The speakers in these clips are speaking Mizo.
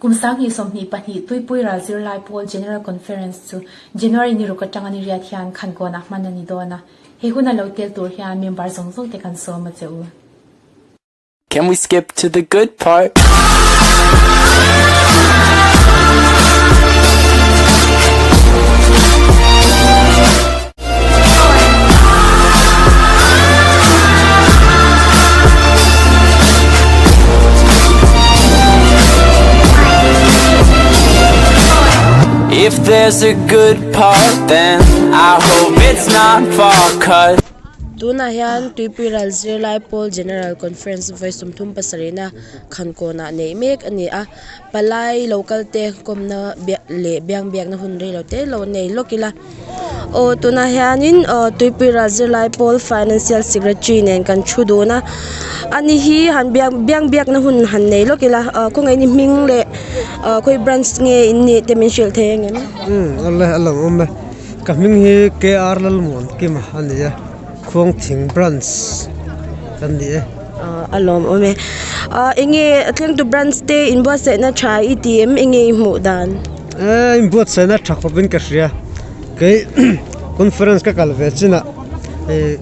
Kum 2022 Tuipui Ral Zirlai Pawl General Conference chu January ni ruk atanga ni riat hian Khankawnah hman a ni dawn a, he huna lo tel tur hian member zawng zawng te kan sawm a che u. Can we skip to the good part? If there's a good part then I hope it's not far cut. Tunah hian Tuipuiral Zirlai Pawl General Conference vawi 37 na Khankawnah neih mek a ni a, palai lo kal te kawmna leh biang biakna hun rei lo te lo nei lawk ila aw tunah hianin aw tuipui ral zirlai pawl financial secretary nen kan thu dun a ani hi han biak biang biakna hun han nei lawk ila ah kawngaihin i hming leh ah khawi branch nge in nih te min hrilh thei ang em? Umm awle a lang awm e ka hming hi K R Lalmuankima a ni a Khuangthing branch kan ni e. A lawm awm e. Enge a thlengtu branch te inbuatsaihna tha i ti em? Enge i hmuh dan? E inbuatsaihna tha khawpin ka hria. Kei conference ka kal ve chinah ih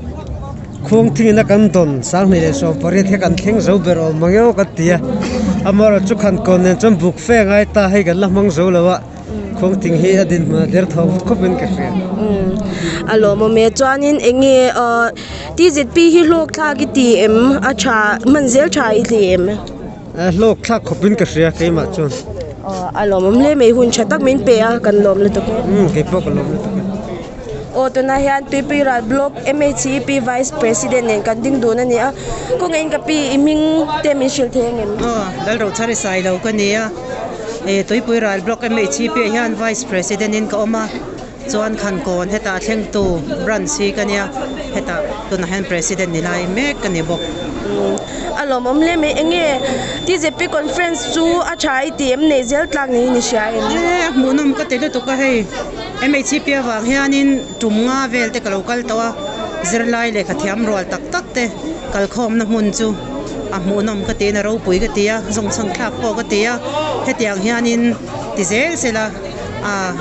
khuang thingin a kan dawn 2018 hi kan thleng zo ber awm ang emaw ka ti a. Amaherawhchu khan kawn nen chuan buk fe a ngai ta hei kan la hmang zo lo a. Khuang thing hi a dinhmun a der tho khawpin ka hria. A lawmawm e. Chuanin eng nge TZP hi hlawk thlak i ti em? A tha hman zel tha i ti em? Hlawk thlak khawpin ka hria keimah chuan. A lawmawm hle mai. Hun tha tak min pe a, kan lawm lutuk e. Keipawh ka lawm lutuk e. Aw tunah hian Tuipui Ral Block MHEP Vice President nen kan ding dun a ni a. Kawngaihin ka pi i hming te min hrilh thei ang em? Aw, Lalrochhari Sailo ka ni a. Tuipui Ral Block MHEP ah hian Vice President in ka awm a. Chuan Khankawn hetah thlengtu branch hi ka nia. Hetah tunah hian President ni lai mek ka ni bawk. A lawmawm hle mai. Enge TZP Conference chu a tha i ti em? Nei zel tlak niin i hria em? E, a hmuhnawm ka ti lutuk a hei. MHP avang hianin tum nga vel te ka lo kal tawh a, zirlai lehkha thiam rual tak tak te kalkhawmna hmun chu a hmuhnawm ka tiin a ropui ka ti a, zawngchhang thlak pawh ka ti a, hetiang hianin ti zel sela ah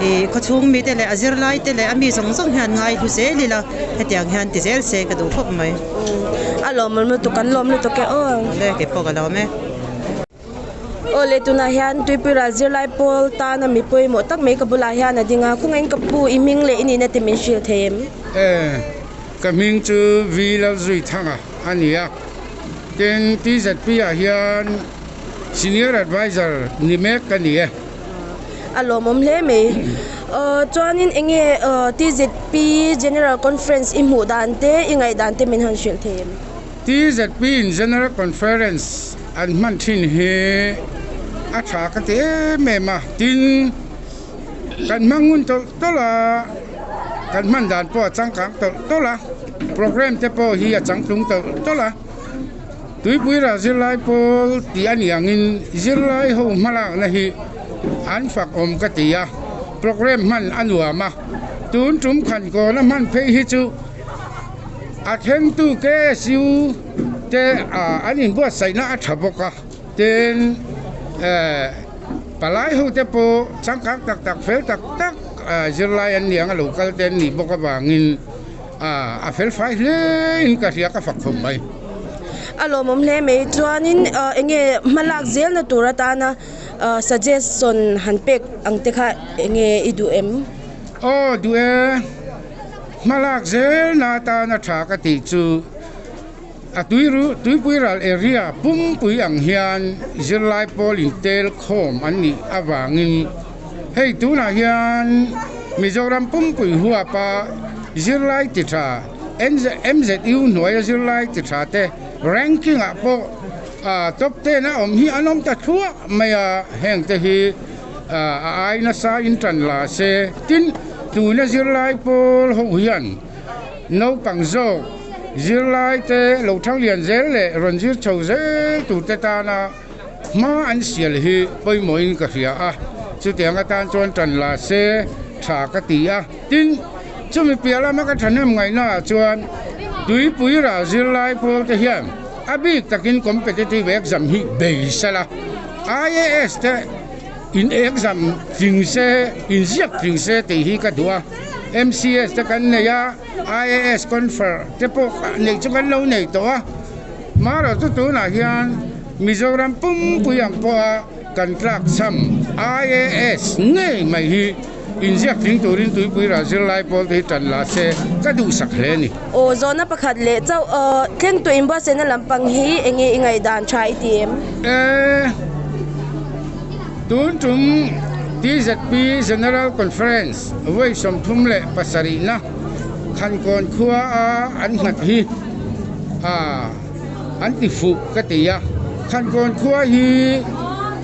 ih khawchhung mite leh a zirlai te leh a mi zawng zawng hian ngai hlu zel ila hetiang hian ti zel se ka duh khawp mai. A lawmawm lutuk kan lawm lutuk e aw. Awle keipawh ka lawm e. Aw le tunah hian Tuipuiral zirlai pawl tana mi pawimawh tak mai ka bulah hian a ding a, khawngaih in ka pu i hming leh i nihna te min hrilh thei em? E, ka hming chu V Lalzuithanga a ni a, tin TZP ah hian Senior Adviser ni mek ka ni e. A lawmawm hle mai. Aw chuanin eng nge TZP General Conference i hmuh dan te i ngaih dan te min han hrilh thei em? TZP in General Conference an hman thin hi a tha ka ti em em a, tin kan hmang ngun tawlh tawlh a, kan hman dan pawh a changkang tawlh tawlh a, programme te pawh hi a changtlung tawlh tawlh a, Tuipui ral zirlai pawl tih a nih angin zirlai ho hmalakna hi an fak awm ka ti a, programme hman a nuam a, tun tum khan kawna hman phei hi chu. A thlengtu KSU te an inbuatsaihna a tha bawk a, tin palai ho te pawh changkang tak tak fel tak tak zirlai an ni ang a lo kal te an nih bawk avangin a fel fai hle in ka hria ka fak khawp mai. A lawmawm hle mai chuanin eng nge hmalak zelna tur atana suggestion han pek ang te kha eng nge i duh em? Aw duh e. Hmalak zelna atana tha ka tih chu a tuiru tuipui ral area pumpui ang hian zirlai pawl intel khawm an nih avangin hei tunah hian Mizoram pumpui huapa zirlai ti tha MZU hnuaia zirlai ti tha te ranking ah pawh top ten a awm hi an awm ta thluah mai a, heng te hi a ai nasa in tan la se tin tuna zirlai pawl ho hian naupang zawk zirlai te lo thang lian zel leh rawn zir chho zel tur te tana hma an sial hi pawimawhin ka hria a chutiang atan chuan tan la se tha ka ti a tin chumi piah lama ka thahnem ngaihna ah chuan tuipui ral zirlai pawl te hian a bik takin competitive exam hi bei sela. IAS te in exam tling se, inziak tling se tih hi ka duh a. MCS te kan nei a, IAS confer te pawh neih chu kan lo nei tawh a. Marawh chu tunah hian Mizoram pumpui ang pawha kan tlak chham IAS ngei mai hi inziak tling turin tuipui ral zirlai pawl te hi tan la se ka duhsak hle a ni. Aw zawhna pakhat leh chauh thleng tawh inbuatsaihna lampang hi eng nge i ngaihdan tha i ti em? E, tun tum TZP General Conference vawi 37 na Khankawn khua a an nghat hi a an ti fuh ka ti a. Khankawn khua hi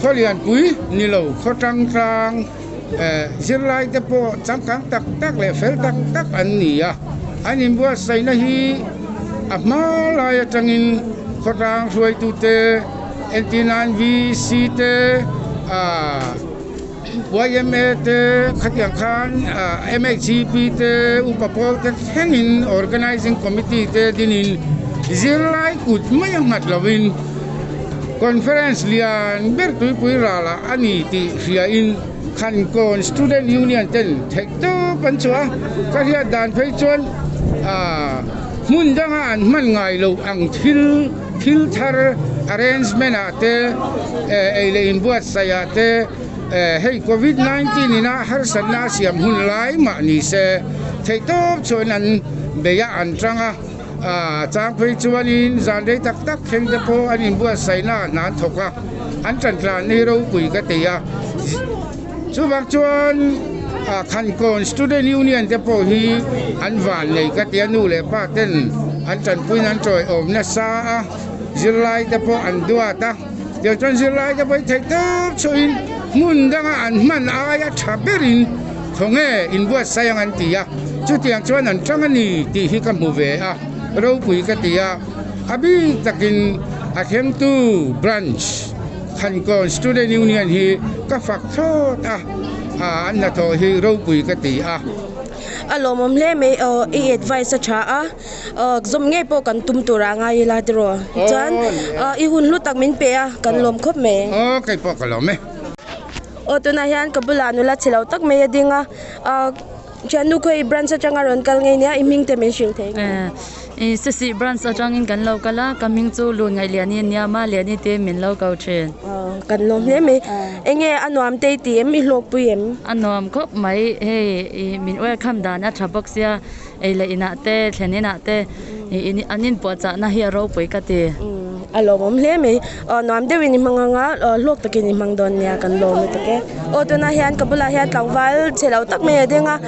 khaw lianpui ni lo khaw tang tlang zirlai te pawh changkang tak tak leh fel tak tak an ni a. An inbuatsaihna hi a hma lai atangin khawtlang hruaitute entirnan VC te ah yma te khatiang khan MHCP te upa pawl te thlengin organising committee te dinin zirlai kut mai a nghat lovin conference lian ber tuipui ralah a ni tih hriain Khankawn Student Union ten theih tawp an chhuah a, ka hriat dan phei chuan aah hmun danga an hman ngai loh ang thil thil thar arrangement ah te eh ei leh inbuatsaih ah te eh hei covid 19 ina harsatna a siam hun lai mah ni se theih tawp chuan an bei a an tang a aah chang phei chuanin zan rei tak tak thleng te pawh an inbuatsaihna ah hna an thawk a an tantlan hi ropui ka ti a chuvang chuan ah Khankawn Student Union te pawh hi an van nei ka ti a nu leh pa ten an tanpuiin an tawiawm nasa a zirlai te pawh an duat a tiang chuan zirlai te pawh hi theih tawp chhuahin hmun danga an hman aia tha berin khawnge inbuatsaih ang an ti a chutiang chuan an tang a ni tih hi ka hmu ve a ropui ka ti a a bik takin a thlengtu branch Khankawn Student Union hi ka fak thlawt a an hnathawh hi ropui ka ti a. A lawmawm hle mai aw i advice a tha a zawm ngei pawh kan tum tur ah ngai ila tiraw chuan i hun hlu tak min pe a kan lawm khawp mai. Aw kei pawh ka lawm e. Aw tunah hian ka bulah nula chhe lo tak mai a ding a Thiannu khawi branch atanga rawn kal ngei nia i hming te min hrilh thei nge? I Sisi branch atangin kan lo kal a, ka hming chu Lun Ngaih Liani a nia, Ma Liani te min lo ko thin. Kan lawm hle mai. Enge a nuam te i ti em? I hlawkpui em? A nuam khawp mai, hei i min welcome dan a tha bawk sia, ei leh inah te thlen inah te an inpuahchahna hi a ropui ka ti. A lawmawm hle mai. Aw nuam deuhin i hmang ang a, hlawk takin i hmang dawn nia kan lawm lutuk e. Aw tunah hian ka bulah hian tlangval chhe lo tak mai a ding a,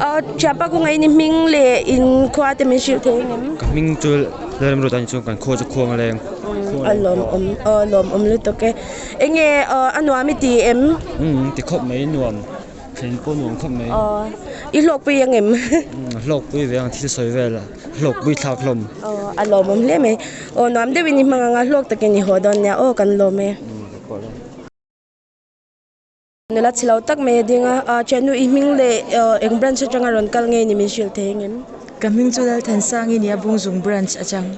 aw thianpa kawngah in i hming leh in khua te min hrilh thei ang em? Ka hming chu Lalremruata a ni chuan kan khua chu Khuang a leng. A lawmawm aw lawmawm lutuk e. Enge a nuam i ti em? Umm ti khawp mai nuam. Thlen pawh nuam khawp mai. Aw, i hlawkpui ang em? Hlawkpui ve ang thil sawi vel a, hlawkpui thlak hlawm. Aw, a lawmawm hle mai. Aw, nuam deuhin i hmang ang a, hlawk takin i haw dawn nia. Aw, kan lawm e. Nula chhe lo tak mai a ding a, a thiannu i hming leh eng branch atanga rawn kal nge ni min hrilh thei ang em? Ka hming chu Lalthansangi nia Bungzung branch atang.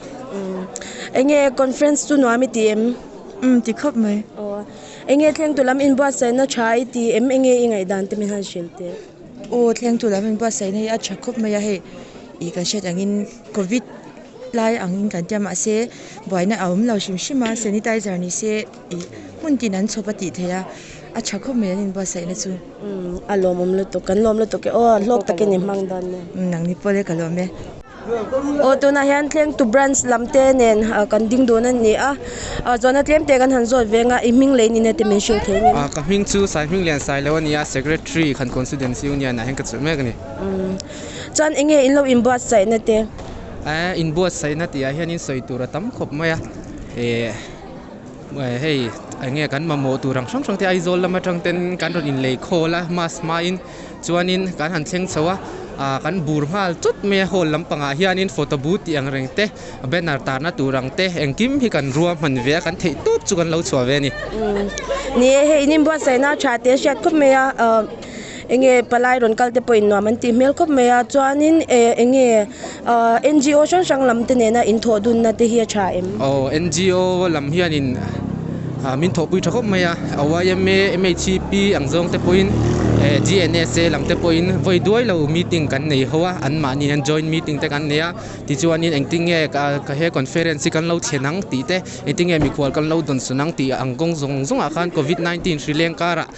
Enge conference chu nuam i ti em? Umm ti khawp mai. Aw. Enge thlengtu lam inbuatsaihna tha i ti em? Enge i ngaihdan te min han hrilh teh? Aw thlengtu lam inbuatsaihna hi a tha khawp mai a hei ih kan hriat angin covid lai angin kan tia mahse buaina a awm lo hrim hrim a sanitizer ni se ih hmun tin an chhawp a tih theih a a tha khawp mai an inbuatsaihna chu. Umm a lawmawm lutuk kan lawm lutuk e aw hlawk takin i hmang dawn nia. Umm nangni pawh le ka lawm e. Aw tunah hian thlengtu branch lam te nen kan ding dun a ni a chuan a tlem te kan han zawt ve ang a i hming leh in ina te min hrilh thei ang em? Ka hming chu Sai hming lian Sai lo a ni a Secretary Khankawn Students Union ah hian ka chulh mek a ni. Chuan eng nge in lo inbuatsaihna te? Inbuatsaihna tih ah hian in sawi tur a tam khawp mai a eh hei eng nge kan mamawh tur ang hrang hrang te Aizawl lam atang ten kan rawn inlei khawl a mask hmain Chuanin kan han thleng chho a, ah kan bur nghal chawt mai a hall lampangah hianin photo booth tih ang reng te banner tarna tur ang te engkim hi kan rua hman ve a kan theih tawp chu kan lo chhuah ve a ni. Ni e hei in inbuatsaihna a tha tih a hriat khawp mai a, ah enge palai rawn kal te pawh in nuam an tih hmel khawp mai a chuanin eh enge ah N G O hrang hrang lam te nena inthawh dunna te hi a tha em? Aw N G O lam hianin. Min thawhpui tha khawp mai a, yma, MHP ang zawng te pawhin GNSA lam te pawhin vawi duai lo meeting kan nei ho a, anmahni hian joint meeting te kan nei a, tichuanin engtin nge ka he conference hi kan lo thlen ang tih te, engtin nge mikhual kan lo dawnsawn ang tih ang kawng zawng zawngah khan covid 19 hri leng karah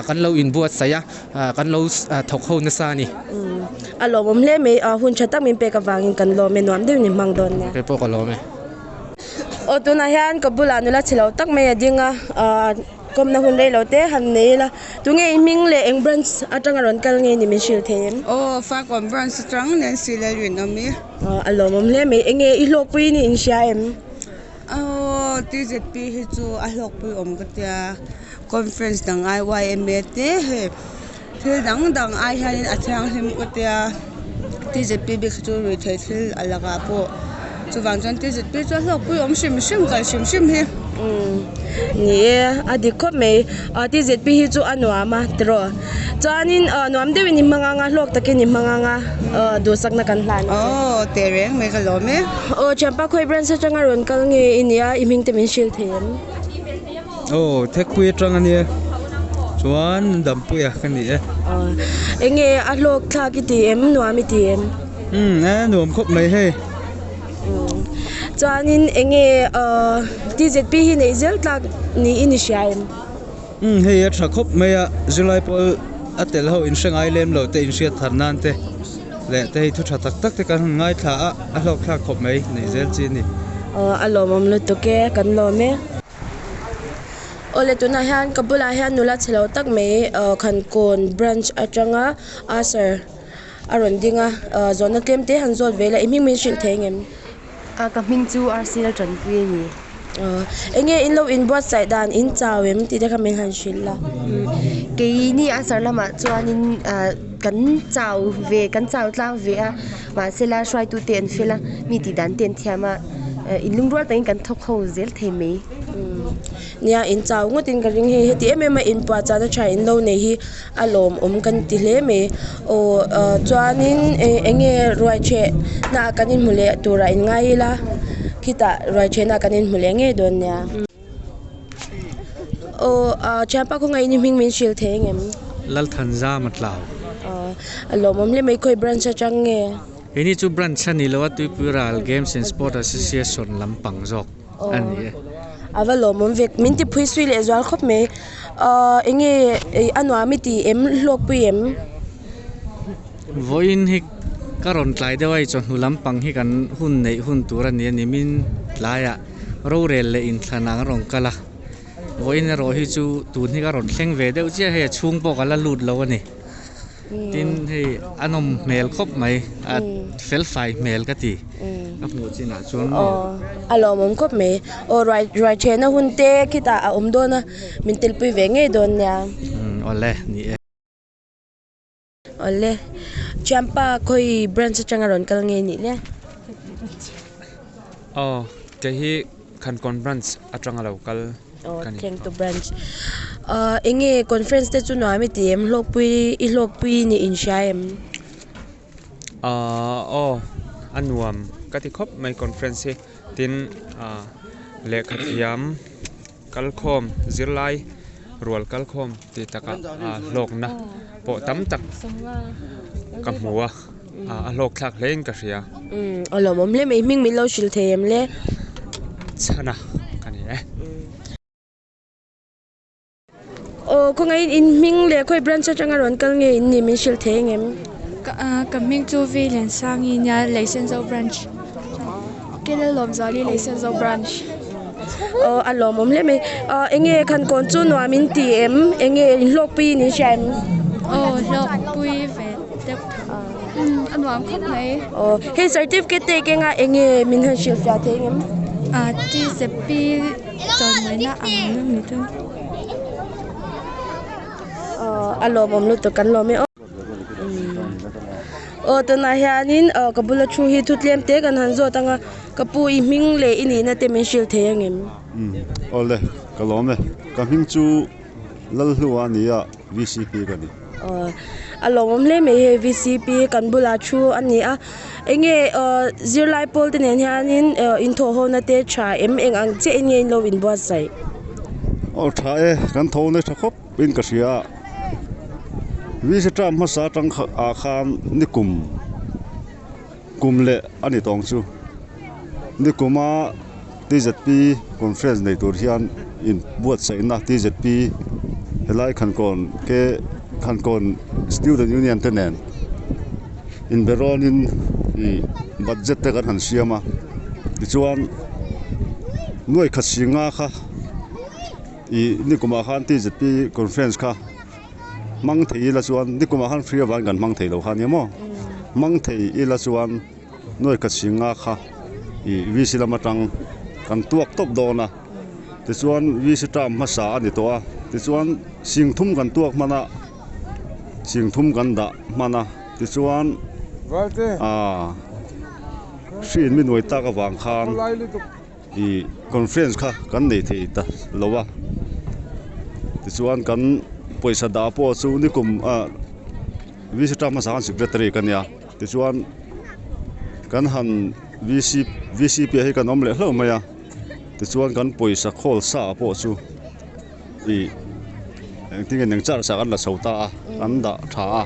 kan lo inbuatsaih a, kan lo thawk ho nasa a ni. A lawmawm hle mai, hun tha tak min pek avangin kan lawm e, nuam deuhin i hmang dawn nia. Kei pawh ka lawm e. Aw tunah hian ka bulah nula chhe lo tak mai a ding a ahh kawmna hun rei lo te han nei ila tunge i hming leh eng branch atanga rawn kal nge ni min hrilh thei em? Aw Farkawn branch atang Nancy Lalrinawm i. Aw a lawmawm hle mai enge i hlawkpui ni in hria em? Aw TZP hi chu a hlawkpui awm ka tia conference dang ai yma te hei thil dang dang ai hianin a thianghlim ka tia TZP bik hi chu ruihtheih thil a lakah pawh chuvang chuan TZP chu a hlawkpui awm hrim hrim kal hrim hrim hi. Umm ni e a dik khawp mai ah TZP hi chu a nuam a tiraw chuanin ah nuam deuhin i hmang ang a hlawk takin i hmang ang a ah duhsakna kan hlan a che. Aw teh reng mai ka lawm e. Aw thianpa khawi branch atanga rawn kal nge i nia i hming te min hrilh thei em? Aw Thekpui atang a nia chuan Dampuia ka ni e. Aw enge a hlawk thlak i ti em nuam i ti em? Umm e nuam khawp mai hei. Umm chuanin enge aw TZP hi neih zel tlak niin i hria em? Umm hei a tha khawp mai a zirlai pawl a tel ho in hre ngai lem lo te in hriat thar nan te leh te hei thu tha tak tak te kan han ngaithla a a hlawk thlak khawp mai neih zel chi a ni. Aw a lawmawm lutuk e kan lawm e. Awle tunah hian ka bulah hian nula chhe lo tak mai ah Khankawn branch atanga usher a rawn ding a ah zawhna tlem te han zawt ve la i hming min hrilh thei ang em? A ka hming chu RC Laltanpui a ni. Ah enge in lo inbuatsaih dan in chau em tih te kha min han hrilh la. Keini usher lamah chuanin ah kan chau ve kan chau tlang ve a mahse la hruaitute an fel a mi tih dan te an thiam a. In lungrual takin kan thawk ho zel thei mai. Nia in chau ngawtin ka ring hei heti em em a inpuahchah na tha in lo nei hi a lawmawm kan ti hle mai. Aw ah chuanin eng nge ruai chheh naah kan inhmu leh turah in ngai ila khitah ruai chheh naah kan inhmu leh ngei dawn nia. Aw ah thianpa khawngaih in i hming min hrilh thei ang em? Lalthanzam a tlau. Aw a lawmawm hle mai khawi branch atang nge? Heini chu branch a ni lo a, Tuipuiral Games and Sport Association lampang zawk a ni e. A va lawmawm vek, min ti phui sui leh zual khawp mai. Ahh eng nge a nuam i ti em hlawkpui em? Vawiin hi ka rawn tlai deuh a, i chawhnu lampang hi kan hun neih hun tur a ni a ni. Min tlaiah rorel leh inthlan ang a rawn kal a, vawiin erawh hi chu tun hi ka rawn thleng ve deuh chiah hei a chhung pawh ka la lut lo a ni. Tin hei a nawm hmel khawp mai a fel fai hmel ka ti ka hmuh chinah chuan maw. Aw a lawmawm khawp mai aw ruai ruai thehna hun te khitah a awm dawn a min telpui ve ngei dawn nia. Umm awle ni e. Awle Champa khawi branch atanga rawn kal ngei nih le. Aw kei hi Khankawn branch atanga lo kal. Aw thleng tu branch ah eng nge conference te chu nuam i ti em hlawkpui i hlawkpui nih in hria em? Ah aw a nuam ka ti khawp mai conference hi tin ah lehkha thiam kalkhawm zirlai rual kalkhawm tih takah ah hlawkna pawh tam tak ka hmu a a hlawk thlak hle in ka hria. Umm a lawmawm hle mai hming min lo hrilh thei em le? Chhana ka ni e. Aw khawngaihin in hming leh khawi branch atanga rawn kal nge in nih min hrilh thei ang em? Ka hming chu V Liansangi nia Leisenzo branch. Kelalawmzuali Leisenzo branch. Aw a lawmawm hle mai. Aw eng nge Khankawn chu nuam in ti em? Eng nge in hlawkpui in in hria em? Aw hlawkpui ve deuh tho. Umm a nuam khawp mai. Aw hei certificate te keng a eng nge min han hrilh fiah thei ang em? Ah TZP chawimawi na ang deuh ni chu. Aw a lawmawm lutuk kan lawm e aw. Aw tunah hianin aw ka bula thu hi thu tlem te kan han zawt ang a ka pu i hming leh i nihna te min hrilh thei ang em? Umm awle ka lawm e ka hming chu Lalhlua a ni a VCP ka ni. Aw a lawmawm hle mai hei VCP kan bula thu a ni a eng nge aw zirlai pawl te nen hianin aw inthawh ho na te tha em eng ang chiah in nge in lo inbuatsaih? Aw tha e, kan tho nasa tha khawp in ka hria a, VC term hmasa atang ah khan nikum kum leh a ni tawng chu nikuma TZP conference nei tur hian in buatsaihna TZP helai Khankawn ke Khankawn student union te nen inbe rawnin ih budget te kan han siam a tichuan nuai khat si nga kha ih nikumah khan TZP conference kha hmang thei ila chuan nikumah khan free avangin kan hmang thei lo kha nia maw hmang thei ila chuan nuai khat si nga kha ih VC lam atang kan tuak tawp dawn a tichuan VC term hmasa a ni tawh a tichuan singthum kan tuak hman a. Singthum kan dah hman a tichuan aaa hri in mi nuai tak avang khan ih conference kha kan nei thei ta lo a tichuan kan pawisa dah pawh chu nikum ah VC term hmasa khan secretary ka nia tichuan kan han VC VCP ah hi kan awm leh hlauh mai a tichuan kan pawisa khawl sa pawh chu. Ih engtin nge eng char char an la chho ta a an dah tha a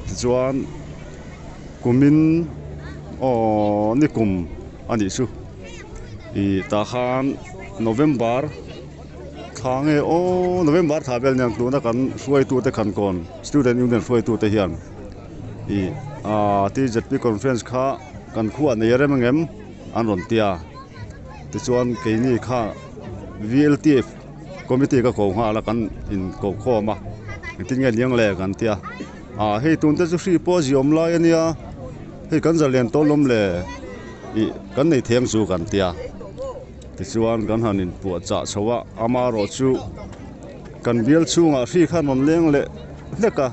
tichuan kumin aw nikum a nih chu ih tah khan November thla nge aw November thla vel nia tuna kan hruaitute Khankawn student union hruaitute hian ih ah TZP conference kha kan khuah nei rem ang em an rawn tia tichuan keini kha. VLTF committee ka ko nghal a kan in ko khawm a engtin nge niang le kan tia ah hei tun te chu hri pawh a ziawm lai a nia hei kan zalian tawh lawm le ih kan nei thei ang chu kan tia tichuan kan han in puah chah chho a amaherawh chu kan bial chhungah hri khan rawn leng leh hlek a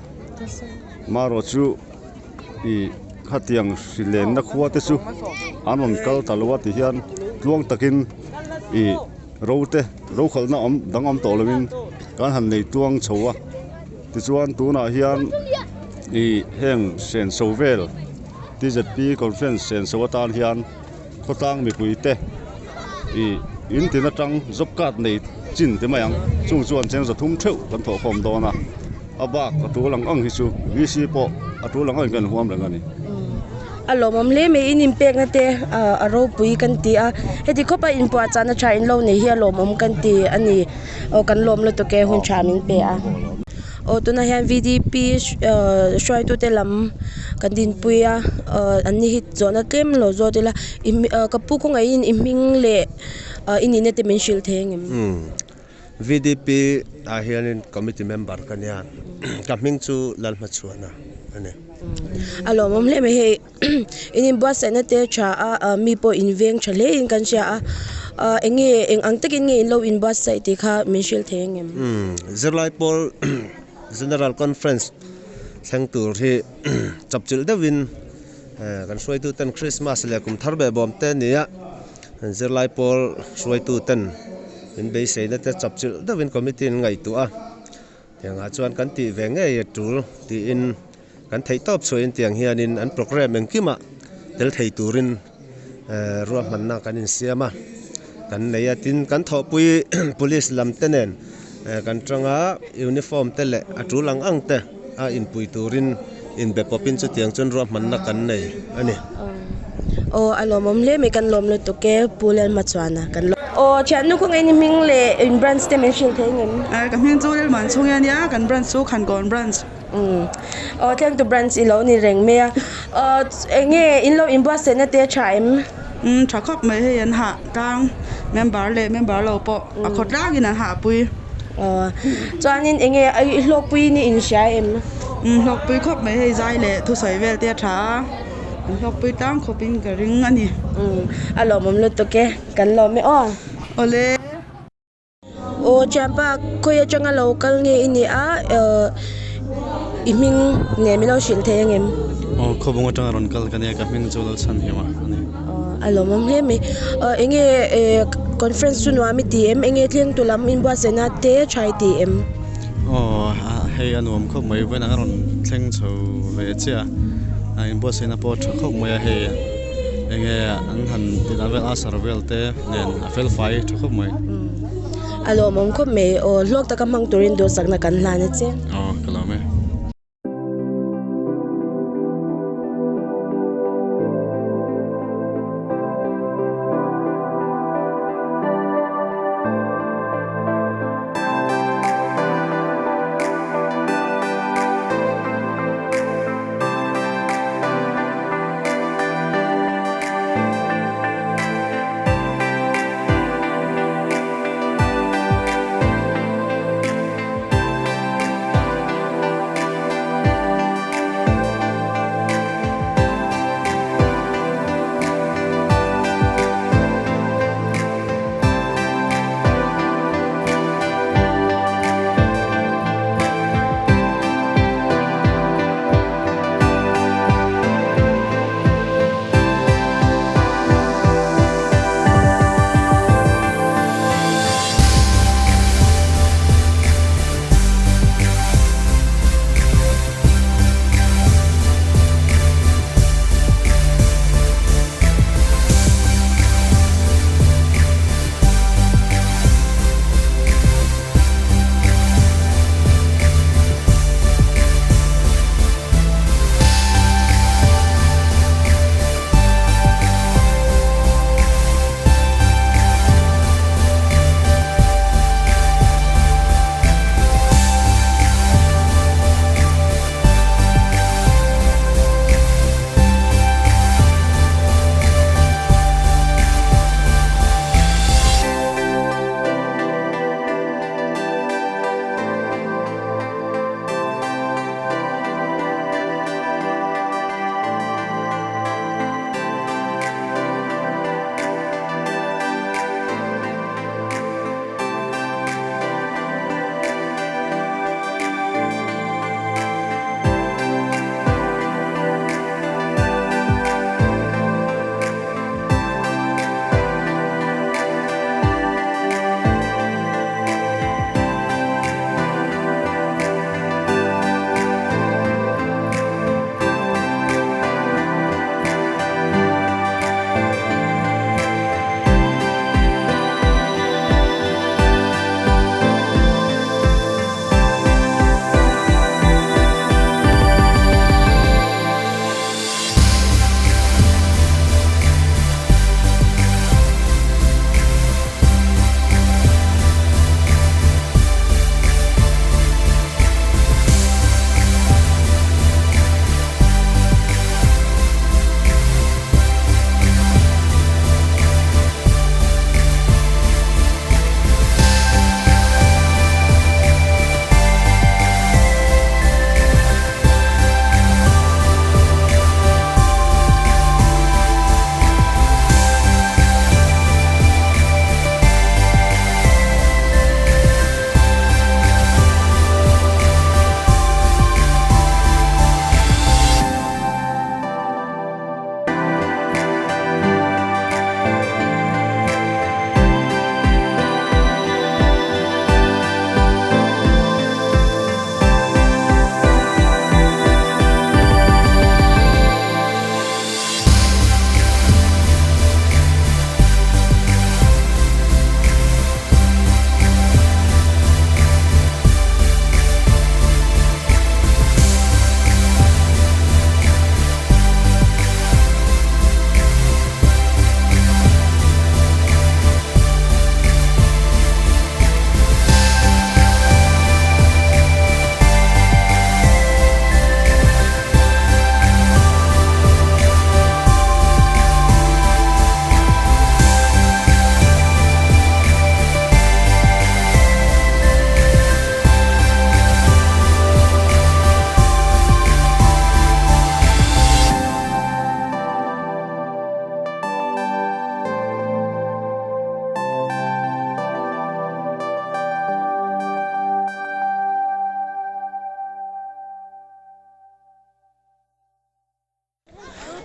amaherawh chu ih khatiang hri lenna khua te chu an rawn kal ta lo a ti hian tluang takin ih ro te ro khalhna awm dang awm tawh lovin kan han nei tluang chho a tichuan tunah hian ih heng senso vel TZP conference senso atan hian khawtlang mipui te ih in tin atang job card nei chin ti mai ang chung chuan cheng za thum theuh kan thawh khawm dawn a a bak a tul ang ang hi chu VC pawh a tul ang ang in kan huam reng a ni. A lawmawm hle mai in inpekna te a ropui kan ti a heti khawpa inpuahchahna tha in lo nei hi a lawmawm kan ti a ni aw kan lawm lutuk e hun tha min pe a. Aw tunah hian VDP hruaitute lam kan dinpui a an ni hi zawhna tlem lo zawt ila ka pu kawngaihin i hming leh i nihna te min hrilh thei ang em? VDP ah hianin committee member ka nia ka hming chu Lalhmachhuana a ni. A lawmawm hle mai hei. In inbuatsaihna te tha a mi pawh in veng tha hle in kan hria a ah eng nge eng ang takin nge in lo inbuatsaih tih kha min hrilh thei ang em? Umm zirlai pawl General Conference thleng tur hi chawpchilh deuhin kan hruaitu ten Christmas leh kum thar beh bawm te a ni a zirlai pawl hruaitu ten min beiseina te chawpchilh deuhin committee an ngaihtuah a tiangah chuan kan tih ve ngei a tul tiin. Kan theih tawp chhuahin tiang hianin an programme engkimah tel thei turin ruahmanna kan insiam a, kan nei a. Tin, kan thawhpui police lam te nen kan tanga uniform te leh a tul ang ang te a inpui turin inbe pawpin chutiang chuan ruahmanna kan nei a ni. Aw a lawmawm hle mai kan lawm lutuk e Pu Lalhmachhuana kan lawm. Aw thiannu khawngaih in hming leh in branch te min hrilh thei ngem? Ka hming chu Lalmuanchhungi a nia, kan branch chu Khankawn branch. Umm aw thlengtu branch i lo ni reng mai a aw eng nge in lo inbuatsaihna te a tha em? Umm tha khawp mai hei an hah tlang member leh member lo pawh a khaw tlangin an hah pui. Aw chuanin eng nge i hlawkpui ni in hria em? Umm hlawkpui khawp mai hei zai leh thusawi vel te a tha a an hlawkpui tlang khawpin ka ring a ni. Umm a lawmawm lutuk e kan lawm e aw. Awle. Aw thianpa khawi atanga lo kal nge i nih a ehh i hming nen min lo hrilh thei ang em? Aw khawbung atanga rawn kal ka nia ka hming chu lo chhan hiam a a ni. Aw a lawmawm hle mai aw eng nge ehh conference chu nuam i ti em eng nge thleng tu lam inbuatsaihna te tha i ti em? Aw hei a nuam khawp mai vawiin ang a rawn thleng chho ve chiah a inbuatsaihna pawh a tha khawp mai a hei. Enge an han tih dan vel a sar vel te nen a fel fai tha khawp mai. A lawmawm khawp mai aw hlawk taka hmang turin duhsakna kan hlan a che. Aw ka lawm e.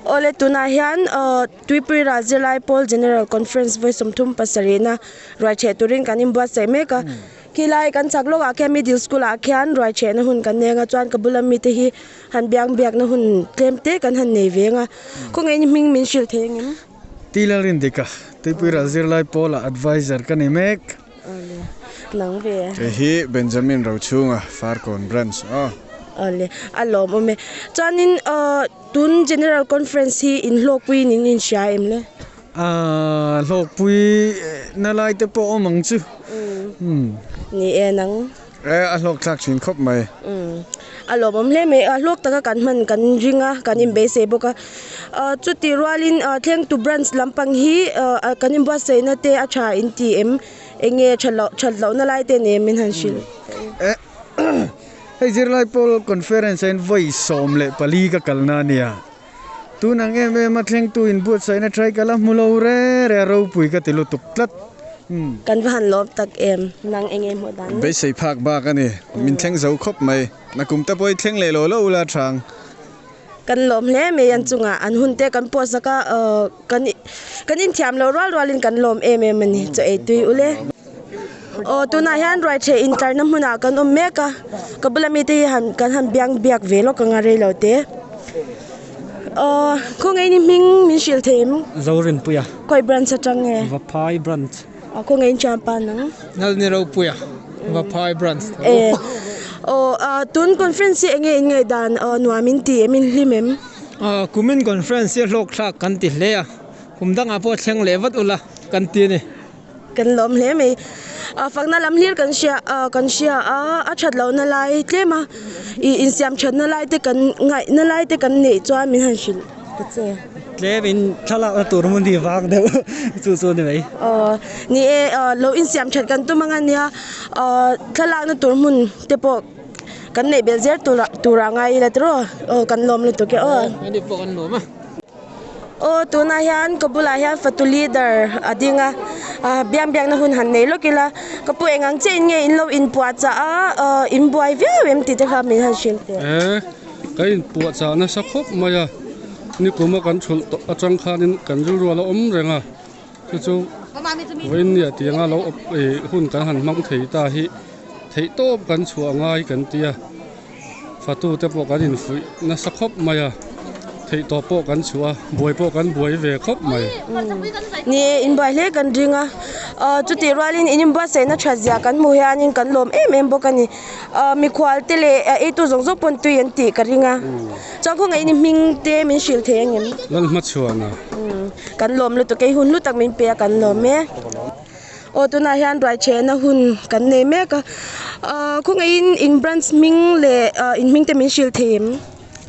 Awle tunah hian ahh Tuipui Ral Zirlai Pawl General Conference vawi 37 na ruai ṭheh turin kan inbuatsaih mek a khilai kan chak lawkah khian middle school ah khian ruai ṭhehna hun kan nei anga chuan ka bula mite hi han biang biakna hun tlem te kan han nei ve anga khawngaih in hming min hrilh thei angem? Ti Lalrindika, Tuipui Ral Zirlai Pawlah advisor ka ni mek. Awle. Nang ve. Kei hi Benjamin Rochhunga, Farkawn Branch aw. Awle, a lawmawm e. Chuanin tun General Conference hi inhlawkpuiin in inhria em le? Aaa hlawkpui na lai te pawh awm ang chu. Umm. Ni e nang. E a hlawk thlak thin khawp mai. Umm. A lawmawm hle mai. A hlawk taka kan hman kan ring a, kan inbeisei bawk a. Aaa chuti rualin thlengtu branch lampang hi kan inbuatsaihna te a tha in ti em? Enge that loh that lohna lai te nen min han hrilh. E hei zirlai pawl conference ah hian vawi 14 ka kalna a nia. Tun ang em em a thlengtu inbuatsaihna try ka la hmu lo re re a ropui ka ti lutuk tlat. Umm. Kan va han lawm tak em? Nang enge hmuh dan ni? Beisei phak bak a ni. Min thleng zo khawp mai. Nakum te pawh i thleng leh lo lo ula thang. Kan lawm hle mai an chungah an hun te kan post zak a kan kan inthiam lo rual rualin kan lawm em em a ni. Chaw ei tui ule. Aw tunah hian ruaitheh intlarna hmunah kan awm mek a ka bula mite hi han kan han biang biak ve lawk ang a reilo te aw khawngaih ni hming min hrilh thei em? Zorinpuia. Khawi branch atang nge? Vaphai branch. Aw khawngaih in thianpa nang? Nalniropuia Vaphai branch. E aw tun conference hi enge in ngaihdan aw nuam in ti em in hlim em? Aw kumin conference hi a hlawk thlak kan ti hle a kum dangah pawh thleng leh vat ula kan ti a ni. Kan lawm hle mai. Fakna lam hlir kan hria kan hria a, a that lohna lai tlem a, ih insiam thatna lai te kan ngaihna lai te kan neih chuan min han hrilh ta che. Tlem in thlalakna tur hmun hi vang deuh chu chu a ni mai. Aw ni e, lo insiam that kan tum ang a nia, thlalakna tur hmun te pawh kan neih belh zel turah ngai ila tiraw, aw kan lawm lutuk e aw. Ani pawh kan lawm a. Aw tunah hian ka bulah hian fatu leader a ding a ah biang biakna hun han nei lawk ila ka pu eng ang chiah in nge in lo inpuahchah a ah in buai viau em tih te kha min han hrilh teh. E ka inpuahchah nasa khawp mai a nikum a kan thulh tawh atang khanin kan rilru a la awm reng a chu chu vawiin nia tih anga lo awp ih hun kan han hmang thei ta hi theih tawp kan chhuah ngai kan ti a. Fatu te pawh kan infuih nasa khawp mai a, theihtawp pawh kan chhuah a, buai pawh kan buai ve khawp mai. Ni e, inbuai hle kan ring a, chutih rualin in inbuatsaihna that zia kan hmuh hianin kan lawm em em bawk a ni. Mikhual te leh eitu zawng zawng pawn tui an tih ka ring a, chuan khawngaih in i hming te min hrilh thei ang em? Lalhmachhuana. Kan lawm lutuk e, hun hlu tak min pe a kan lawm e. Aw tunah hian ruai chhehna hun kan nei mek a ahh khawngaihin in branch hming leh ah in hming te min hrilh thei em?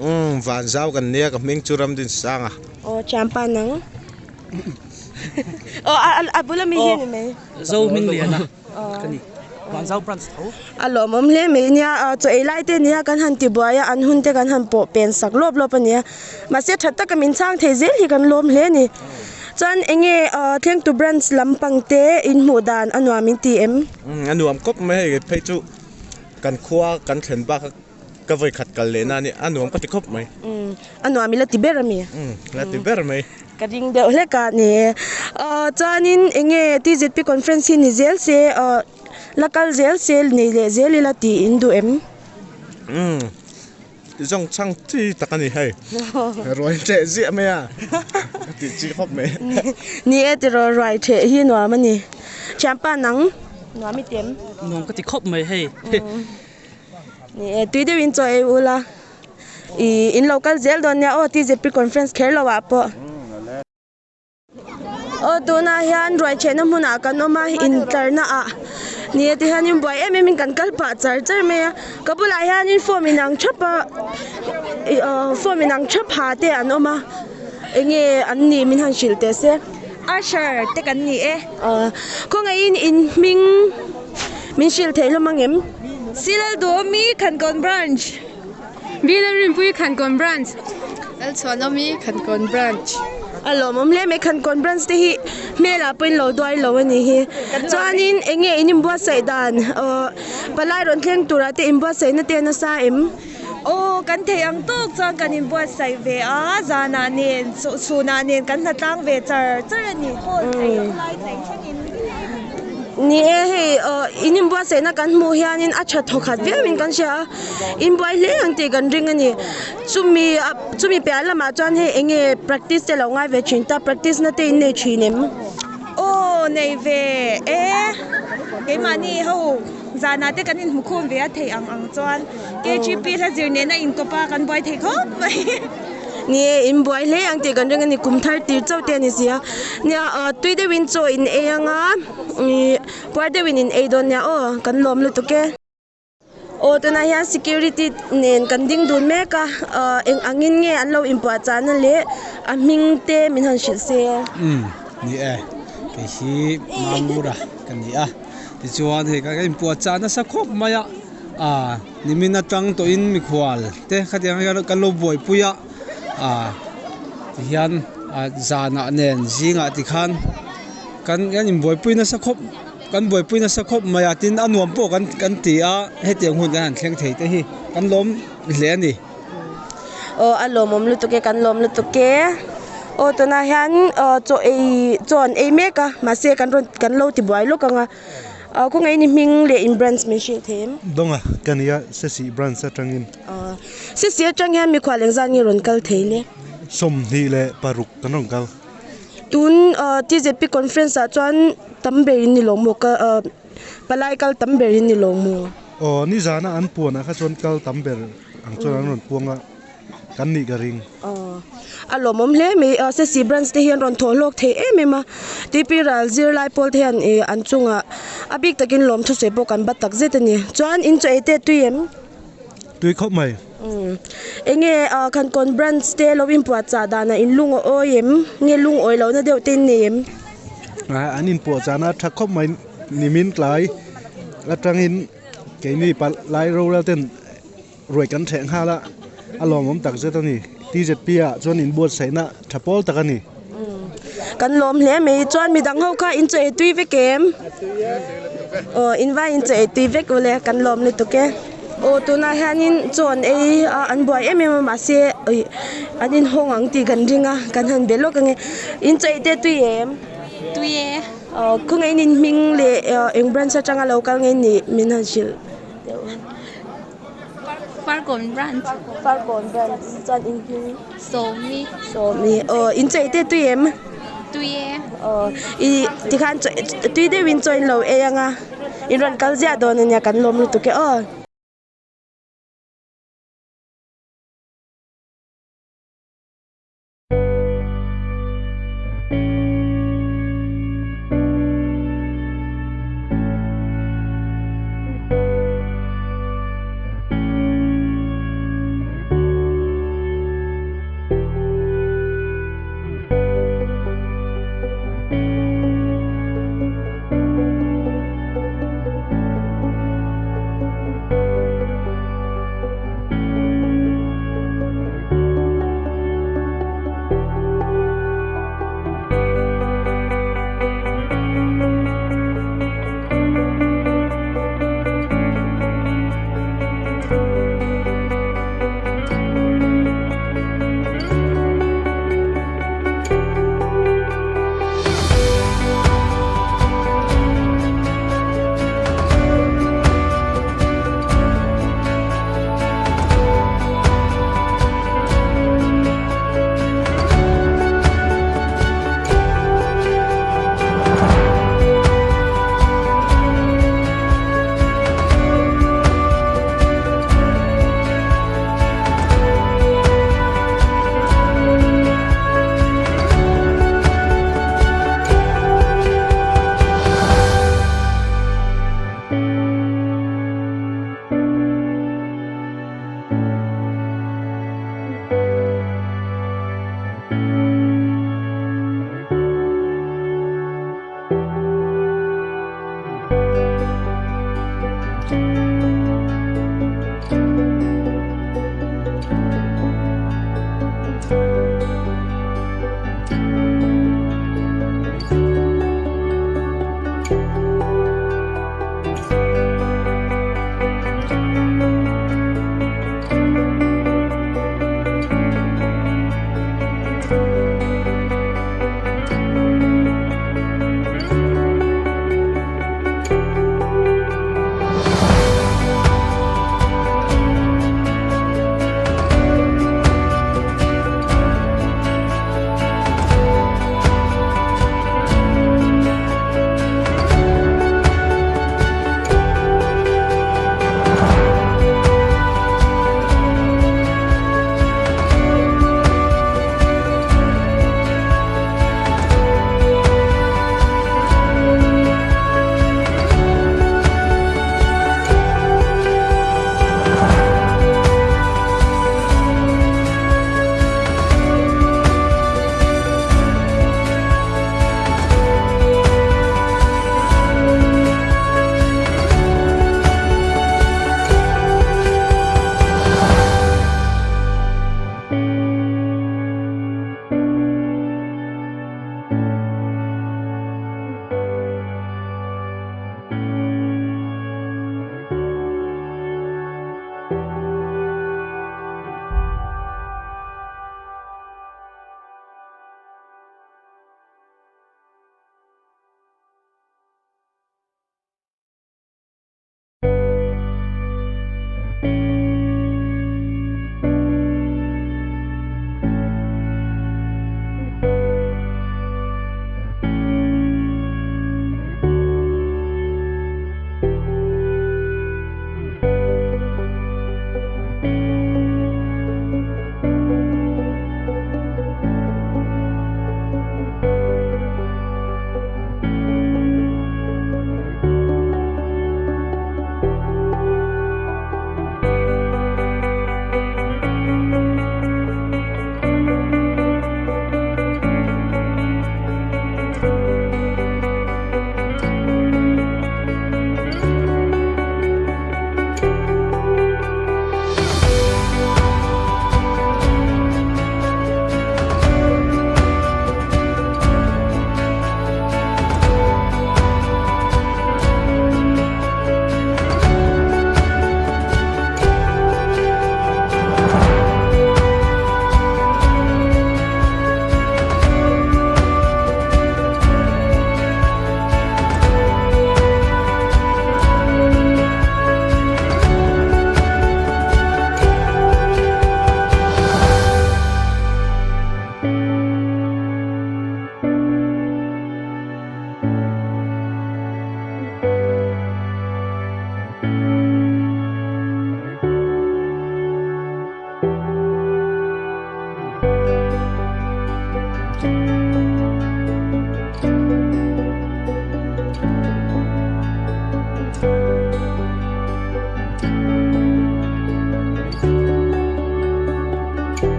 Umm van zau kan nia ka hming chu Ramdinsanga. Aw thianpa nang aw a a bula mi hi a ni mai. Zo hming lian a ka ni van zau branch tho. A lawmawm hle mai nia ah chaw ei lai te nia kan han ti buai a an hun te kan han pawh pen sak lawp lawp a nia mahse tha taka min chhang thei zel hi kan lawm hle a ni. Chuan enge thlengtu branch lampang te in hmuh dan a nuam in ti em? A nuam kawp mai hei phei chu kan khua kan thlen bak a ka vawi khat kal leh na a nia a nuam ka ti khawp mai. A nuam i la ti ber a mi? La ti ber mai. Ka ring deuh hlek a ni e. Chuanin enge TZP conference hi ni zel se la kal zel se nei leh zel ila tih in duh em? Zawng chhang chi tak a ni hei. Ruai ṭheh ziah mai a, a tih chi khawp mai. Ni e tiraw ruai ṭheh hi nuam a ni. Thianpa nang nuam i ti em? Nuam ka ti khawp mai hei. Ni e tui deuhin chaw ei ula ih in lo kal zel dawn nia aw TZP conference kher lo ah pawh. Aw tunah hian ruai chhehna hmunah kan awm a intlarna ah ni e tihianin buai em em in kan kal pah char char mai a ka bulah hianin form inang thap a ih aw form inang thap ha te an awm a enge an nih min han hrilh teh se. Usher te kan ni e. Aw khawngaihin in hming min hrilh theih hlawm ang em? Silal Duhawmi Khankawn Branch. Bill Rinpui Khankawn Branch. Lalchhuanawmi Khankawn Branch. A lawmawm hle mai Khankawn Branch te hi hmelah pawhin lo duai lo a nih hi. Chuanin eng nge in inbuatsaih dan aw palai rawn thleng turah te inbuatsaihna te a nasa em? Aw kan theih ang tawk chuan kan inbuatsaih ve a, zanah nen chhunah nen kan hnatlang ve char char a ni. Hall theih loh lai thleng thlengin. Ni e hei aw in inbuatsaihna kan hmuh hianin a tha thawkhat viauin kan hria a. Inbuai hle ang tih kan ring a ni. Chumi a chumi piah lamah chuan hei eng nge practice te lo ngai ve thin ta practice na te in nei thin em? Aw nei ve e. Keimahni ho zanah te kan inhmu khum ve a theih ang ang chuan KGP hla zir nena inkawp a kan buai thei khawp mai. Ni e, in buai hle ang tih kan ring a ni, kum thar tir chauh te a ni si a. Nia tui deuhin chaw in ei ang a, ih puar deuhin in ei dawn nia aw, kan lawm lutuk e. Aw tunah hian security nen kan ding dun mek a ah eng angin nge an lo inpuah chahna leh a hming te min han hrilh se. Umm ni e kei hi Mangura ka ni a tichuan hei ka inpuah chah nasa khawp mai a ah nimin atang tawhin mikhual te khatiang hian kan lo buaipui a ah tihian ah zanah nen zingah tikhan kan kan inbuaipui nasa khawp. Kan buaipui nasa khawp mai a, tin a nuam pawh kan kan ti a, hetiang hun kan han thleng thei te hi kan lawm hle a ni. Aw a lawmawm lutuk e, kan lawm lutuk e. Aw tunah hian aw chaw ei chaw an ei mek a, mahse kan rawn kan lo ti buai lawk ang a. Aw khawngaih in i hming leh in branch min hrilh thei em? Dawnga ka nia, Sesi branch atangin. Aw Sesi atang hian mikhual engzat nge rawn kal thei le? 26 kan rawn kal. Tun TZP conference ah chuan tam ber in ni lo maw ka palai kal tam ber in ni lo maw? Aw nizana an puan ah kha chuan kal tam ber ang chuan an rawn puang a kan nih ka ring. Aw a lawmawm hle mai Sesi branch te hian rawn thawh hlawk thei em em a TP ral zirlai pawl te hian ih an chungah a bik takin lawm thusawi pawh kan bat tak zet a ni. Chuan in chaw ei te tui em? Tui khawp mai. Enge Khankawn branch te lo inpuah chah danah in lung a awi em? Nge lung awi lohna deuh te in nei em? An inpuah chahna a tha khawp mai nimin tlai atangin keini palai rorel ten ruai kan theh nghal a, a lawmawm tak zet a ni. TZP ah chuan inbuatsaihna tha pawl tak a ni. Kan lawm hle mai chuan midang ho kha in chaw ei tui vek em? Aw in vai in chaw ei tui vek ule kan lawm lutuk e. Aw tunah hianin chaw an ei a an buai em em a mahse ih an inhawng ang tih kan ring a kan han be lawk ange in chaw ei te tui em? Tui e. Aw khawngaih in hming leh eng branch atanga lo kal nge nih min han hrilh deuh. Farkawn branch. Farkawn branch chuan in hming. Sawmi. Sawmi aw in chaw ei te tui em? Tui e. Aw i tikhan chaw tui deuhin chaw in lo ei anga in rawn kal ziah dawn ania kan lawm lutuk e aw.